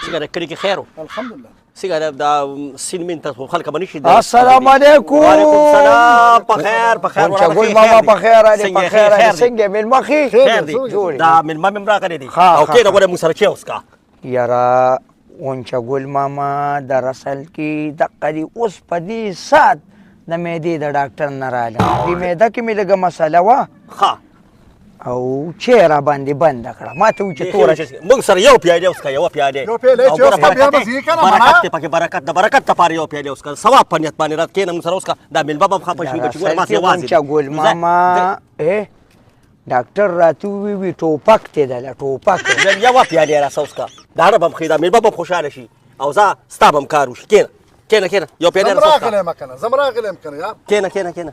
څنګه کلی کې خیر الحمدلله. څنګه دا سین مين تاسو خلک باندې شي. السلام علیکم. وعلیکم السلام. په خیر، په خیر. غنچه ګل ماما، په خیر علي، په خیر علي. څنګه مېلمه ښې؟ خیر دی. جوړ دا مېلمه مې راغلی دی. ښه، او ښه، کېنه ښه. ګوره موږ سره چای وڅکه. یاره غنچه ګل ماما، دراصل کې دقه دي اوس په دې ساعت د معدې د ډاکټر نه رالم. دې معده کې مې لږه مسله وه. ښه. او چای را باندې بنده کړه، ما ته ووایي چې توره موږ سره یو پیاله وڅکه، یوه پیاله. یو پیاله او چې ګوره وڅکه، بیا برکت به دی، ځې کنه، برکت ماما. دی پکې، برکت د برکت لپاره یو پیاله وڅکه، ثواب په نیت باندې رات کېنه، موږ سره وڅکه. دا مېلمه به هم خفه شي چې ګوره ما دراصل کې یوازې غنچه ګل ماما، ډاکټر راته وویل وي ټوپک دی دله ټوپک. یوه پیاله راسه وڅکه، دا نه به هم ښه، دا مېلمه به هم خوشحاله شي او زه ستا به هم کار وشي. کېنه کېنه کېنه، یو پیاله زم راسه وڅکه. راغلی یم کنه، زم راغلی یم کنه یار. کېنه کېنه کېنه،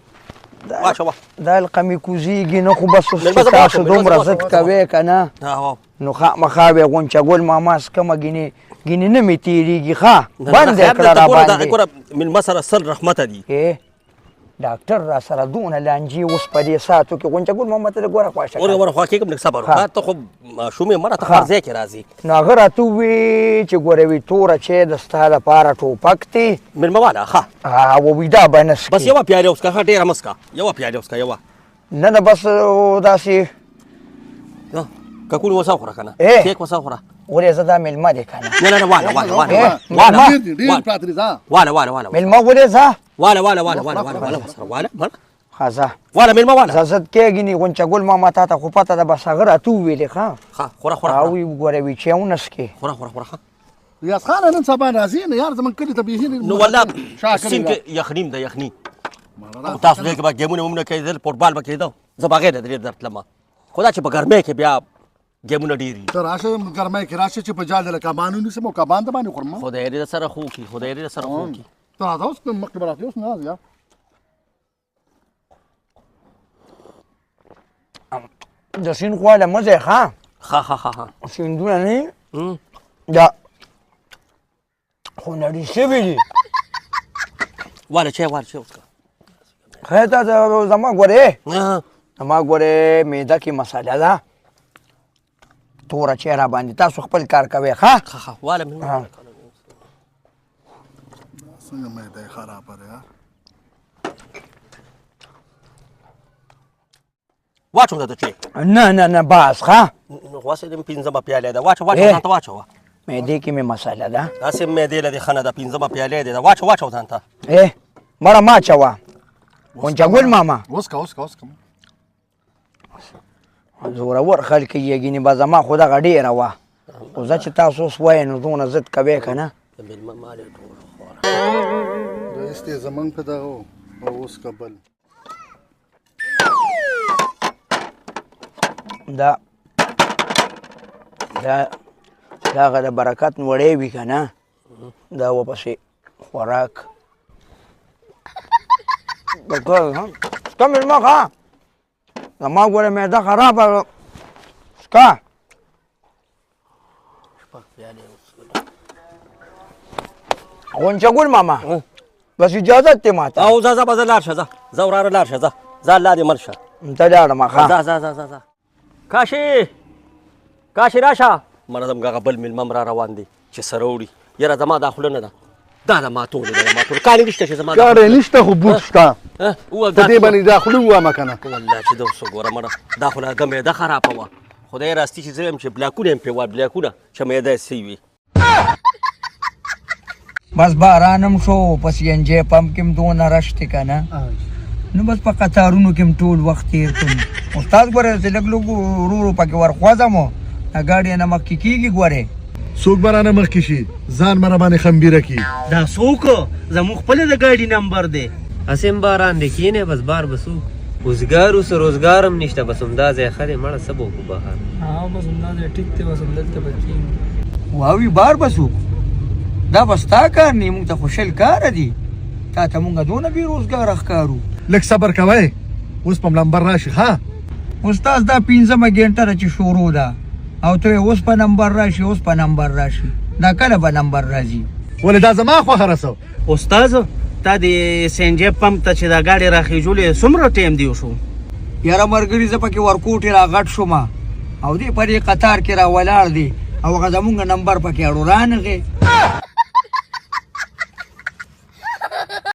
واچوه. دا حلقه مې کوزېږي نه، خو بس اوس مېلمه چې زما تاسو واچوه، مېلمه دومره زما ضد واچوه. کوئ که نه، ها. نو خامخا به غنچه ګل ماما څکمه، ګینې ګینې نه مې تېرېږي. ښه، نه، نه، بند یې خیر کړه دی، را ته ګوره دا باندې. ګوره مېلمه سره سل رحمته دي. ډاکټر را سره دونه لانجې اوس په دې ساعتو کې. غنچه ګل ماما ته دې ګوره خواشه ګوره کړه. ور خوا کېږم، لږ صبر ښه. وکړه، ته خو ماشوم یې مړه، ته ښه. هر ځای کې راځي. نو هغه راته وویل چې ګوره وي توره چای د ستا لپاره ټوپک دی. مېلمه والا ښه. او وي دا به نه څکې. بس یوه پیاله وڅکه، ښه، ډېره مه څکه، یوه پیاله وڅکه، یوه. نه نه، بس داسې. نه، ککون وسه خوره که نه. کیک وسه خوره. ولې زه دا مېلمه دی که نه؟ نه نه نه، واله واله واله. واله. ډېر دي، ډېر واله. پراته دي، ځه. واله واله واله. مېلمه ولې ځه؟ واله واله واله واله واله واله سره واله مړه. ښه ځه. واله مېلمه واله. زه ضد کېږي نه غنچه ګل ماما، تا ته خو پته ده. بس هغه راته وویلې ښه. ښه، خوره خوره. او وي ګوره وي چای ونه څکې. خوره خوره خوره، ښه. ریاض خان نن سبا راځي نه یار، زمونږ کلي ته بیخي نه. نو والله شا کړې سین ده. کې یخنیم ده، یخني. او تاسو دې کې به ګیمونه ومونه کېدل، فوټبال به کېده، زه بغیر د درې درتلم، خو دا چې په ګرمۍ کې بیا ګیمونه ډېر وي. ته راشه ګرمۍ کې راشه چې په جال دې له کبان ونیسم او کبان د باندې خورم. خدای دې سره خو کړي، خدای دې سره خو کړي. ته راځه اوس، مخکې به راتلې، اوس نه راځي یار. د سیند خوا له مه ځئ ښه. ښه ښه ښه ښه. سیندونه نه دا خونړي شوي دي. واله چای، واله چای وڅکه. خیر ته زما ګورې، ها. زما ګورې معده کې مسله ده، توره چای را باندې، تاسو خپل کار کوئ ښه. ښه ښه، واله مېلمه. ها. څنګه معده یې خرابه ده یار. واچوم درته چای؟ نه نه نه، بس ښه. نو خو هسې دې پنځمه پیاله ده، واچوه واچوه. ځان ته واچوه. معدې کې مې مسله ده. هسې معدې له دې ښه نه ده، پنځمه پیاله دې ده، واچوه واچوه ځان ته. مړه ما چوه غنچه ګل ماما. اوس کا، اوس کا، اوس کا. زورور خلک یې ګینې به زما خو دغه ډېره وه، خو زه چې تاسو اوس وایې نو دونه ضد کوې که نه. د مېلمه مال یې ټول وخوړه. رئیس دې زمونږ په دغه و او اوس کا بل. دا دا دا هغه د برکت وړی وي که نه، دا ورپسې خوراک څکه مېلمه ښه، زما ګوره معده خرابه ده څکه. شپږ پیالې وڅښلې. غنچه ګل ماما، بس اجازت دی ماته. او ځه ځه، به ځه، لاړ شه، ځه ځه وراره، لاړ شه، ځه ځه، الله دې مل شه. ته لاړم ښه. ځه ځه ځه ځه ځه. کاشي کاشي راشه مړه، زموږ هغه بل مېلمه هم را روان دی چې سره وړي. یاره زما دا خوله نه ده، دا د ماتولو ده، د ماتولو کاڼي نشته چې زما دا کاڼی نشته خو بوټ شته. ها؟ ووایه په دې باندې دا خوله ووهمه که نه؟ والله چې د اوس وګوره مړه، دا خو لا د معده خرابه وه، خدای راستي چې زه یم چې بلاکونه یم پرې وه، بلاکونه چې معده یې سوي وي. بس باران هم شو، په سي ان جي پمپ کې هم دونه رش دی که نه، نو بس په قطارونو کې هم ټول وخت تېر کړم. استاد ګوره چې لږ لږ ورو ورو پکې ورخوځم، دا ګاډی نه مخکې کېږي ګورې. څوک به رانه مخکې شي، ځان به راباندې خمبیره کړي. دا څوک؟ زموږ خپل د ګاډي نمبر دی. هسې هم باران دی، کښېنئ بس، بار به څوک اوزګار اوس روزګار هم نشته، بس همدا ځای ښه دی مړه، څه به وکړو بهر. ها بس همدا ځای ټیک دی، بس همدلته به کښېنو. واوي بار به څوک، دا به ستا کار نه، موږ ته خو شل کاره دي، تا ته موږ دونه بې روزګاره ښکارو. لږ صبر کوئ، اوس په نمبر راشي ښه. استاد دا پنځمه ګنټه ده چې شروع ده او ته اوس په نمبر راشي، اوس په نمبر راشي، دا کله به نمبر راځي؟ ولې دا زما خوښه رسو. استاد تا د سینجې پمپ ته چې دا ګاډی راخېژولې څومره ټایم دی وشو؟ یاره مرګري زه پکې ورکوټې را غټ شوم او دې په دې قطار کې را ولاړ دی. او هغه زمونږ نمبر پکې اړو رانغی.